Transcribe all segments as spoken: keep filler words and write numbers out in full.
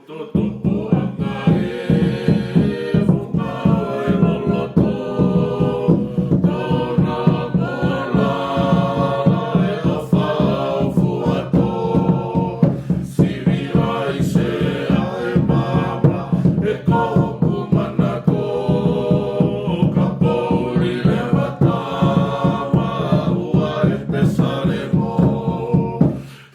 Tupuʻanga e funga ʻo e loloto, tona mola e ʻofa ʻo Fuato, sivilaise ʻa e maama, ʻe ko hoku manako, ka poʻuli leva tama ua e pesalemo.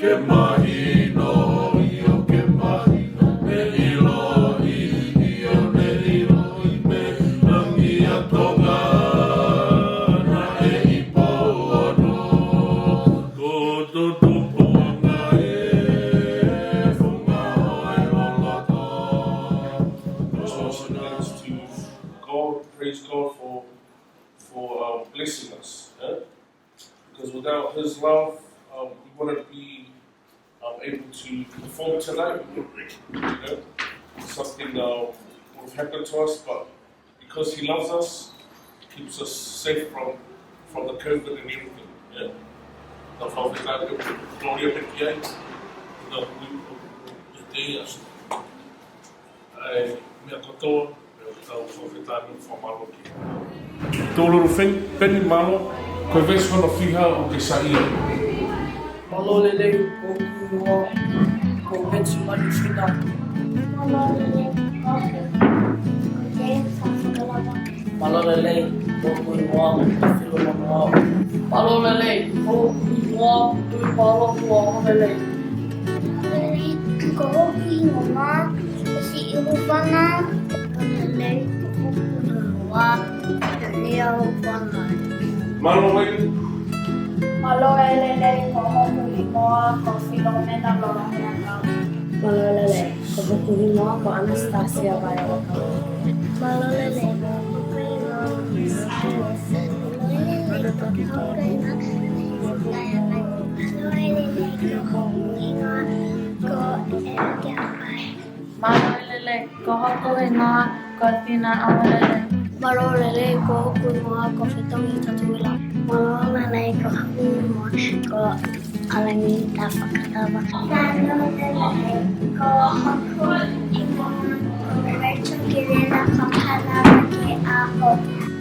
Ke mahino, ʻio ke mahino, ne ʻiloʻi, ʻio ne ʻiloʻi mei langi ʻa Tonga, naʻe ʻi Pouono. Ko Tupuʻanga e funga ʻo e loloto. Just want to say thanks to God, praise God for, for, um, blessing us, eh? Because without his love, um, we wouldn't be, um, able to perform tonight. You know, something, um, would have happened to us, but because he loves us, keeps us safe from, from the COVID and everything. Yeah. Tau fakafetaʻi, glory be to God. Tau kui, te asu. ʻA e meʻa kotoa, meʻa tau fakafetaʻi mo fakamālō ki. Tōlolo Feni, Peni Malo, ko e veesi hono fiha ʻoku ke saiʻia. Mālō e lelei, ko hoku ʻuhinga, ko Peti Manu Fina. Mālō e lelei, ko James Fakalava. Mālō e lelei, ko hoku ʻuhinga, ko Filo Manuao. Mālō e lelei, ko hoku ʻuhinga, ko Tui Palo, ko Aho Lelei. Mālō e lelei, ko hoku ʻuhinga, ko Siʻi Hufanga. Mālō e lelei, ko hoku ʻuhinga, ko Nia Hufanga. Mālō e lelei. Mālō e lelei, ko hoku ʻuhinga, ko Filomena Lolomeakau. Mālō e lelei, ko hoku ʻuhinga, ko Anastasia Vaeoka. Mālō e lelei, ko hoku ʻuhinga, ko Sia. Mālō e lelei, ko hoku ʻuhinga, ko Sia. Mālō e lelei, ko hoku ʻuhinga, ko Elia Vai. Mālō e lelei, ko hoku ʻuhinga, ko Tina Avalele. Mālō e lelei, ko hoku ʻuhinga, ko Fetongi Tatuila. Mālō e lelei, ko hoku ʻuhinga, ko ʻAlani Tafakatava. Mālō e lelei, ko hoku ʻuhinga, ko Rachel Kirena Fakatava ke aho.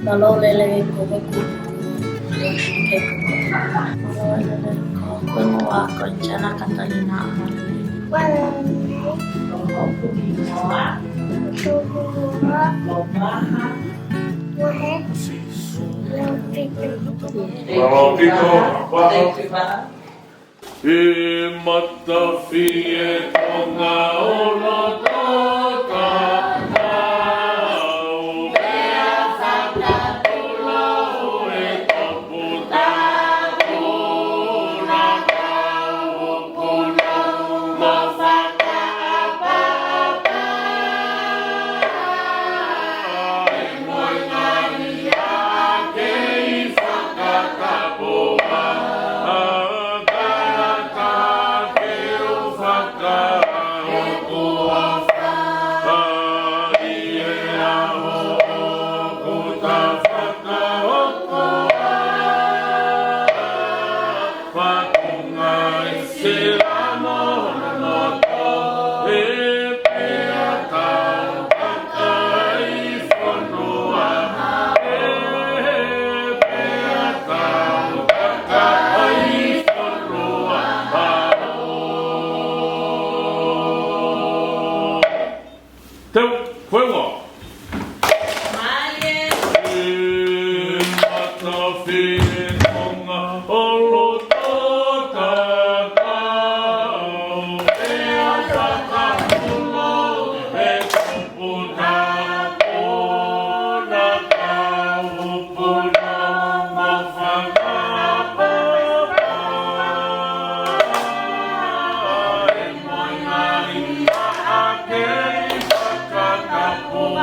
Mālō e lelei, ko hoku ʻuhinga, ko Kei Kuko. Mālō e lelei, ko hoku ʻuhinga, ko Jana Katalina Amalele. Mālō e lelei, ko hoku ʻuhinga, ko Tuhu Moa. Mālō e lelei, ko hoku ʻuhinga, ko Pito. Mālō Pito. ʻI Matafie Tonga ʻo loto tatau, pea fakatupu ʻe Toputapu, na kau puna mo fakaʻapaʻapa. ʻI Moengaʻia ʻa Kei Fakatapua, ʻa Kalata ke u fakahoku ʻofa, ʻa ia ʻa hoku ta fakahoko ʻa Fakunga ʻi Silamo loto, ʻe pea tau kakai fonua, ʻe pea tau kakai fonua. Teu, koe ua. Mālie. ʻI Matafie Tonga ʻo loto tatau, pea fakatupu ʻe Toputapu, na kau puna mo fakaʻapaʻapa. ʻI Moengaʻia ʻa Kei Fakatapua,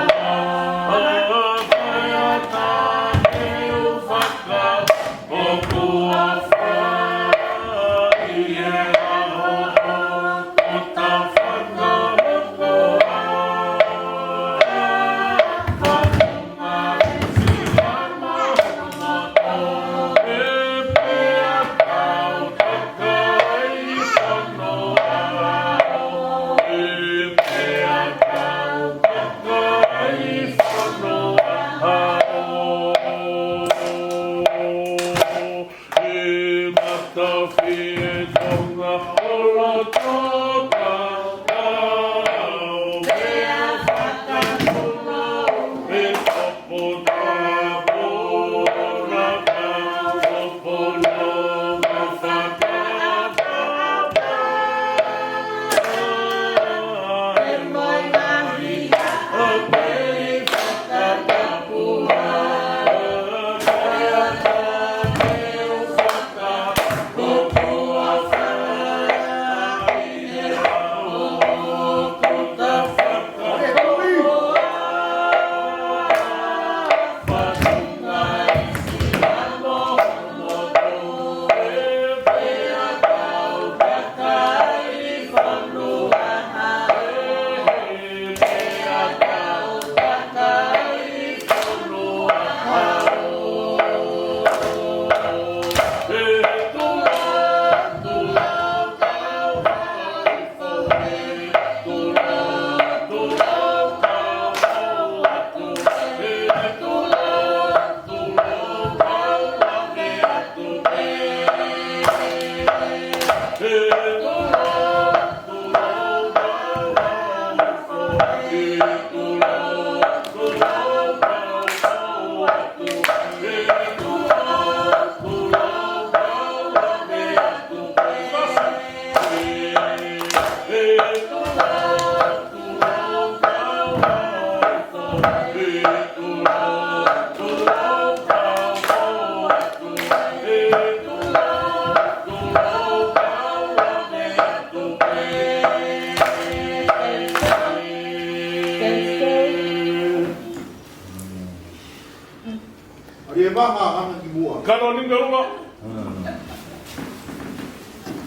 Kalo nimeua.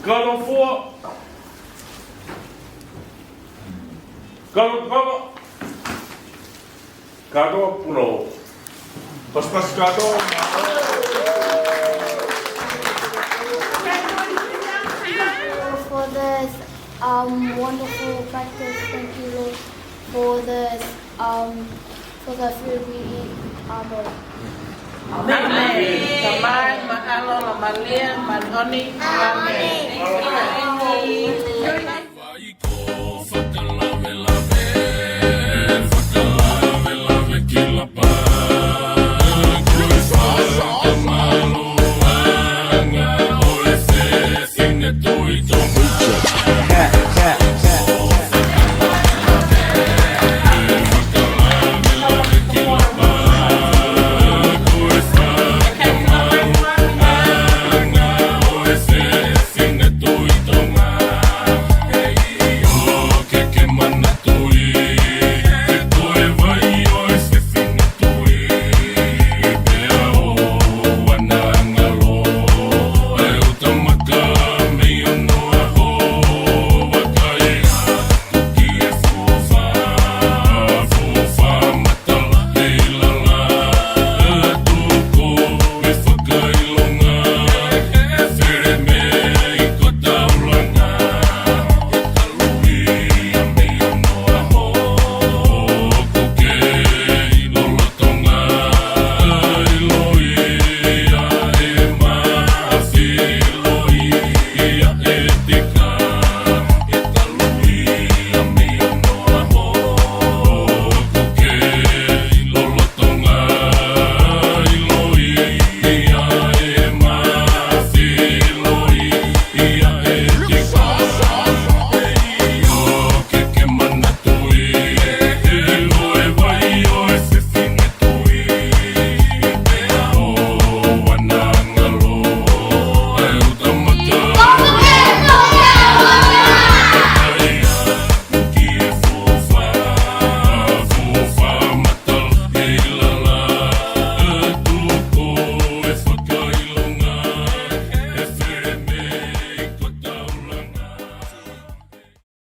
Kalo fua. Kalo kava. Kalo pulo. Pas pas kalo. For this um, wonderful practice. Thank you, Lord, for this um, for the food we eat. Amen. Amen. Tamai, Maʻalo, Lamalia, Malioni. Amen.